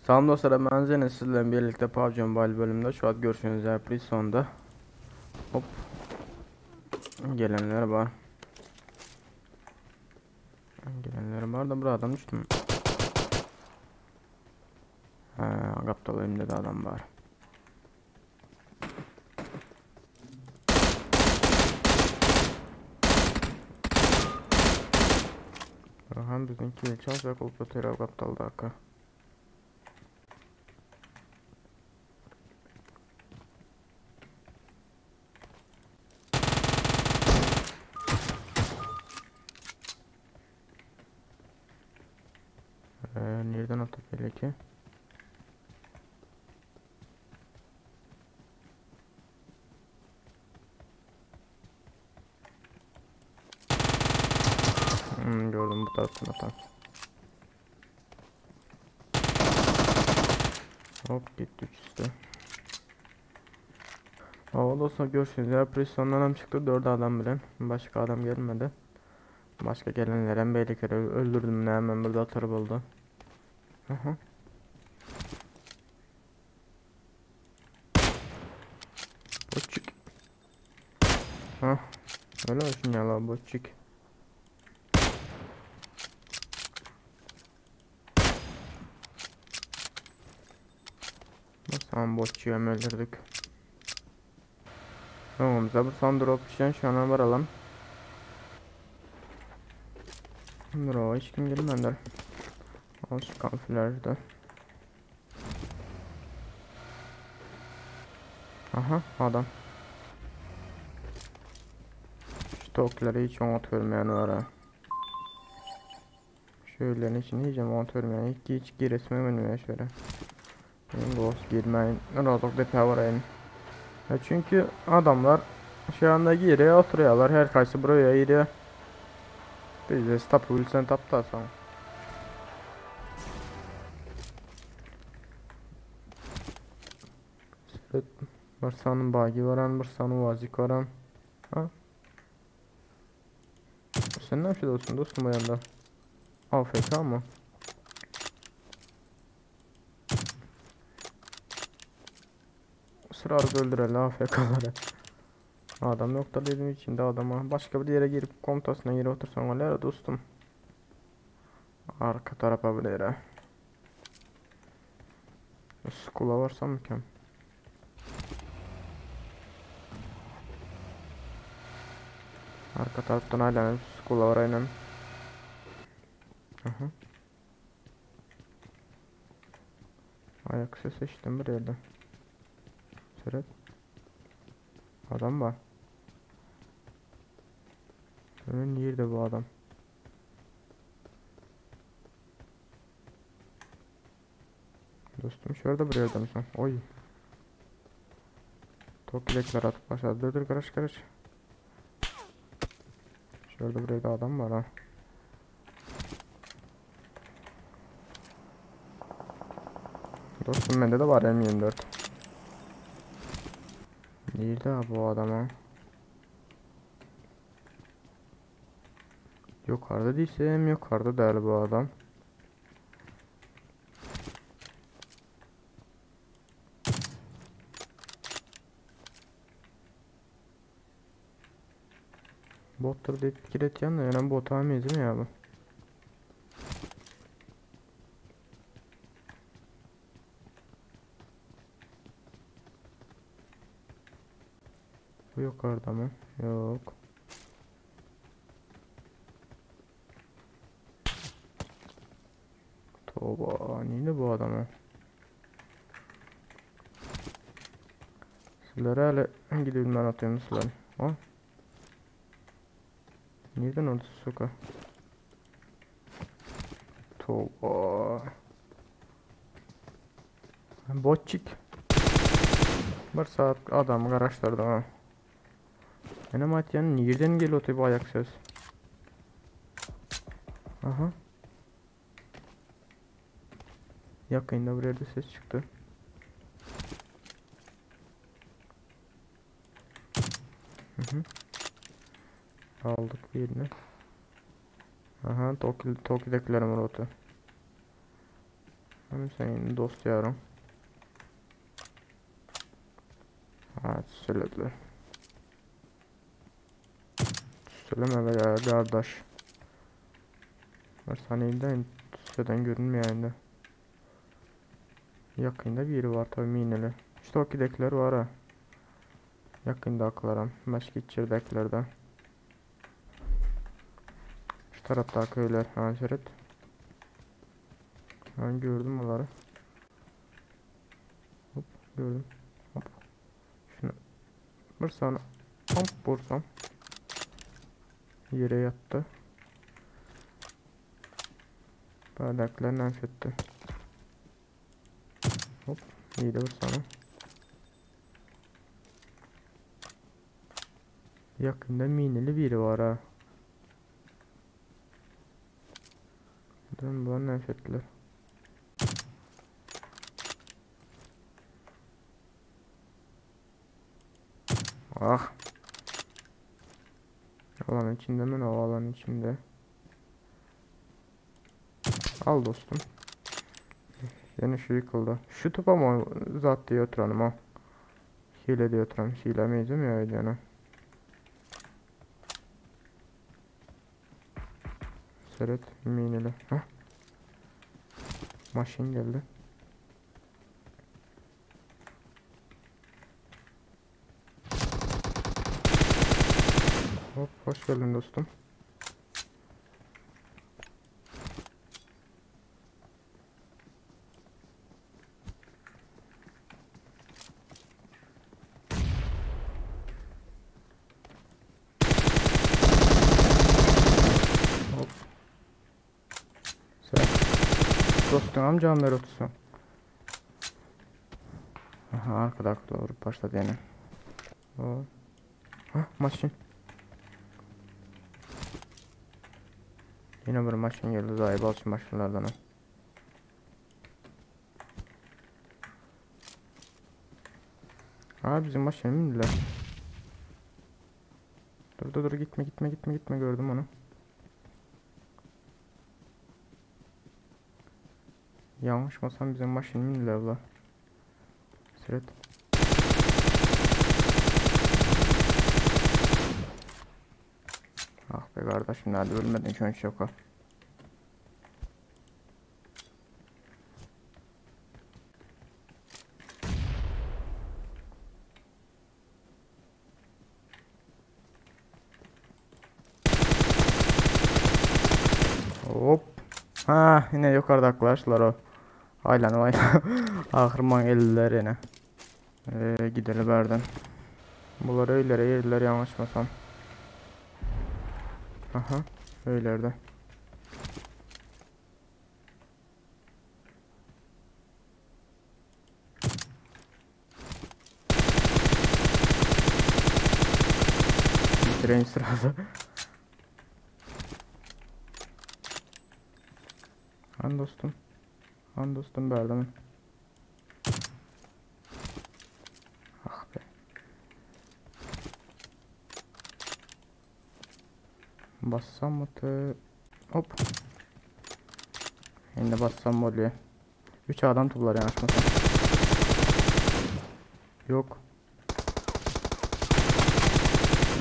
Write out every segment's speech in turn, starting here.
Salam dostlar, ben Zeynep sizlerle birlikte PUBG Mobile bölümünde şu an görüşünüz üzere Prison'da. Hop. Gelenler var. Gelenler var da burada adam düştüm. Ha, gapdal önünde de adam var. Aha bizimki çalacak olup öteri gapdaldaki. Ee, nereden atıp hele ki? Gördüm bu taraftan atan. Hop gitti üçüsü. Hava dostlar görüşürüz. Ya Prison'dan hem çıktı 4 adam bile. Başka adam gelmedi. Başka gelenler hem beylikleri öldürdüm ne hemen burada atarı buldu. Aha. Boçuk. Ha. Öyle olsun ya la boçuk. Tamam botçuyu hem öldürdük. Tamam bize bu son drop düşen şu an varalım. Bro hiç kim gelmedi. Al şu kamuflajı da. Aha adam. Şu tokları hiç oňat görmeýän var ha. Şöyle için hiç oňat görmeýän. Hiç, hiç giresime bilmeýär şöyle. Dost girmeyin. Razok depe varayım. Ya çünkü adamlar şu anda giriyor oturuyorlar. Her kaysı buraya giriyor. Biz de stop bilsen taptarsan. Evet. Bir sanım bagi varan, bir sanım vazik varan. Ha? Sen ne yapıyorsun dostum bu yanda? AFK mı? Sırarız öldürelim AFK'ları. Adam yok da dedim içinde adama. Başka bir yere girip komutasına yere otursan var dostum. Arka tarafa bir yere. Skula varsam mı ki? Arka taraftan aylanıp skula var aynen. Aha. Ayak sesi işittim bir yerde. Seret. Adam var. Nerede bu adam? Dostum şurada bir yerde misin? Oy. Tokilekler atıp başladı. Dur dur karış karış. Şurada bir yerde adam var ha. Dostum bende de var M24. Nerede bu adam ha? Yukarıda değilsem yukarıda değil bu adam. Bottur deyip fikir etken de yani bota mıyız mi ya bu? Bu yukarıda mı? Yok. Toba, neydi bu adamı? Sizlere hele gidiyorum ben atıyorum sizlere. Ha? Nereden oldu suka? Toba. Botçik. Bir saat adamı qaraşdırdı ha. Benim atyanın nereden geliyor bu ayak ses? Aha. Yakında bir yerde ses çıktı. Hı hı. Aldık birini. Aha Toki'dekiler var otu. Hem senin dost ýaryň. Ha, tüsselediler. Tüsseleme be kardeş. Bir saniyeden tüsseden görünmeýär indi. Yakında biri var tabi mineli. Şu Toki'dekiler var ha. Yakındakilerim. Başka içeridekilerden. Şu tarafta köyler. Ha seret. Ben gördüm onları. Hop gördüm. Hop. Şunu bir sana hop vursam. Yere yattı. Bardaklar nefretti. Hop iyi de sana. Yakında minili biri var ha. Dön bulan nefrettiler. Ah. Alan içinde mi? O alan içinde. Al dostum. Yine şu yıkıldı. Şu topa mı zat diye oturanım ha. Hile diye oturam. Hile miydim ya öyle Seret minili. Hah. Maşin geldi. Hop hoş geldin dostum. Hop. Sen dostum amcam ver otursun. Aha arkada arkada vurup başladı yine. O. Hah maşin. Yine bir maşin geldi zayıf alçı maşinlerden o. Aa bizim maşine bindiler. Dur dur dur gitme gitme gitme gitme gördüm onu. Yanlışmasam bizim maşine bindiler la. Seret. Ah be kardeşim nerede ölmedin şu an şoka. Hop. Ha yine yukarıda arkadaşlar o. Aylan aylan. Ahırman geldiler yine. Gidelim berden. Bunlar öylere yerler yanlışmasam. Aha öylerde. Tren sırası. Han dostum. Han dostum berden. Ah be. Bassam mı? Hop. Şimdi bassam mı oluyor? 3 adam toplar yanaşmasam. Yok.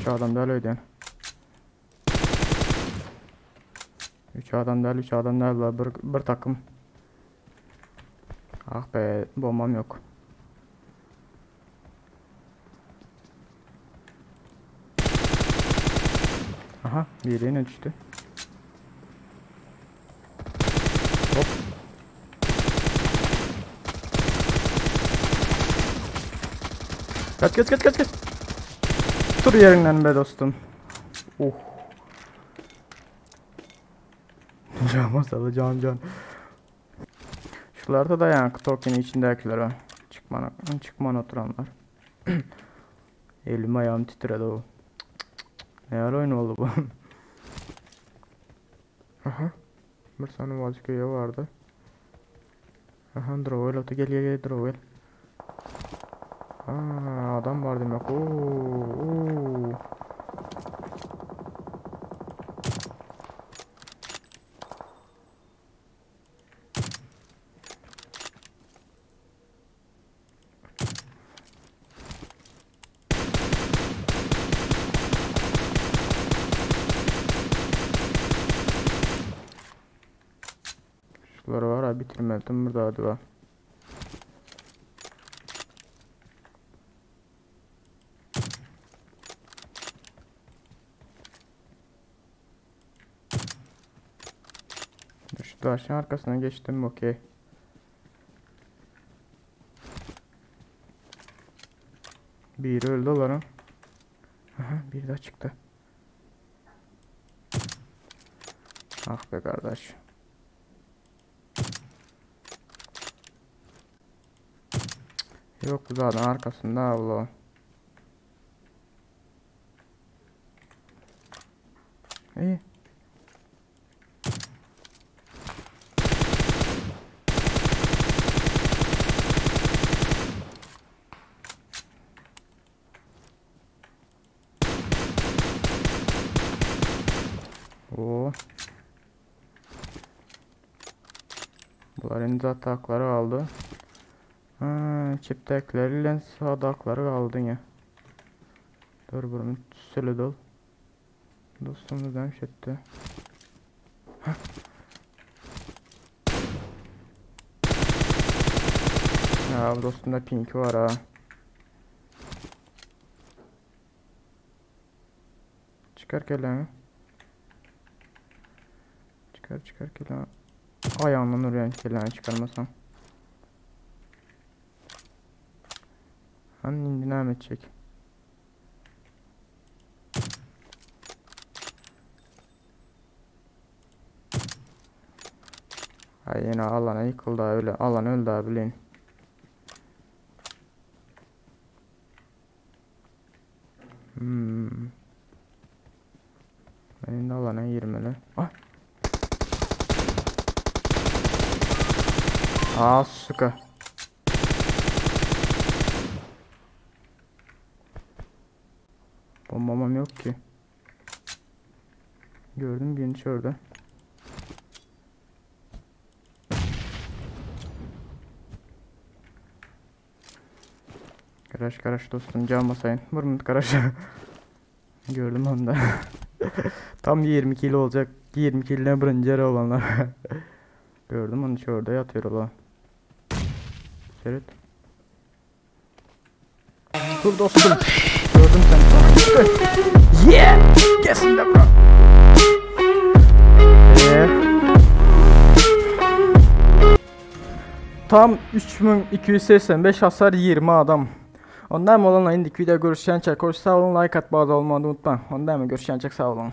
3 adam da öyle. 3 adam değil, 3 adam değil. Bir takım. Ah be, bombam yok. Aha, biri yine düştü. Hop. Kaç kaç kaç kaç kaç. Dur yerinden be dostum. Oh. Cama salacağım can. Şuralarda da yani tokenin içindekiler o. Çıkman oturanlar. Elim ayağım titredi o. Ne ara oyun oldu bu? Aha. Bir tane vazgeçiyor vardı. Aha Drowel otu gel gel gel Drowel. Aa, adam var demek. Oo. Ýitirmeldim bir zady bar. Şu daşın arkasına geçtim okey. Biri öldü oların. Aha bir daha çıktı. Ah be kardeş. Yok bu zaten arkasında abla. İyi. Oo. Bular indi atakları aldı. Ha, çiptekleri sağdakları kaldı ya. Dur bunu söyle dol. Dostum neden etti? Ya dostumda pinki var ha. Çıkar kelleğini. Çıkar çıkar kelleğini. Ayağından oraya kelleğini çıkarmasam. Hani indi ne edecek? Ay yine alana yıkıldı öyle. Alan öldü abi bilin. Hmm. Ben de alana girmeli. Ah. Aa suka. Bombamam yok ki. Gördüm birini şurada. Garaj garaj dostum can basayın. Vurun garaj. Gördüm onu da. Tam 20 kilo olacak. 20 kilo birinci olanlar. Gördüm onu şurada yatıyor ola. Seyret. Dur dostum. Gördüm seni. Yeah! Kesin de bro. Ee? Tam 3285 hasar 20 adam. Ondan mı olan indiki video görüşen çek. Hoş sağ olun like atmayı olmadı unutma. Ondan mı görüşen çek sağ olun.